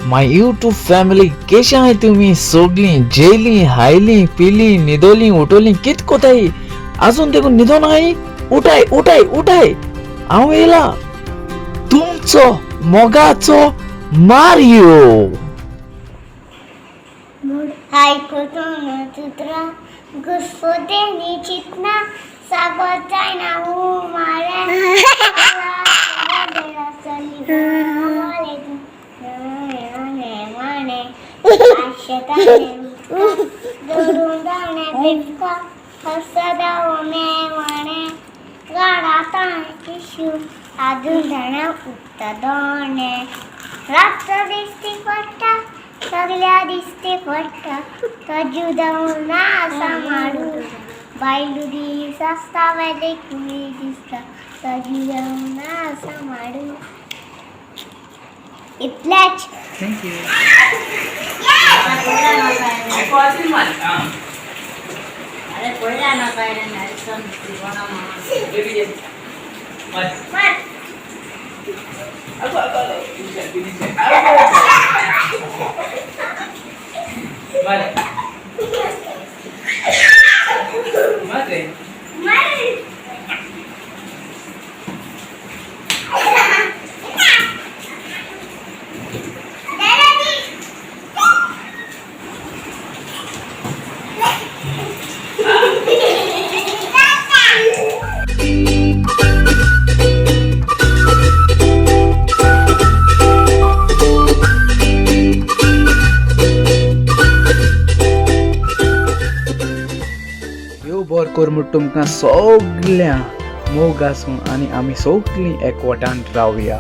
My YouTube family, केशे आहाय तुमी सोगलीं? जेयलीं, हायलीं, पिलीं, न्हिदोलीं, उठोलीं, कित कोताय? अजून देखून न्हिदोन आहाय? उठाय उठाय उठाय, हांव येयला तुमचो मोगाचो मारियो. आयकून तुत्रा घुसपतेनी चिंतना सागोत जायना उमाळे रातचो दिश्टी पडटा, सगल्या दिश्टी पडटा, तो जुदाव ना आसा माडू. बायलू दीस आसता, वेले कुवी दिसता, तो जुदाव ना आसा माडू. इतलेंच. Thank you. अरे पडला ना काय. Madre. यो बरो कर म्हूण तुमकां सगळ्यां मोग आसूं आनी आमी सगळीं एकवटान रावया.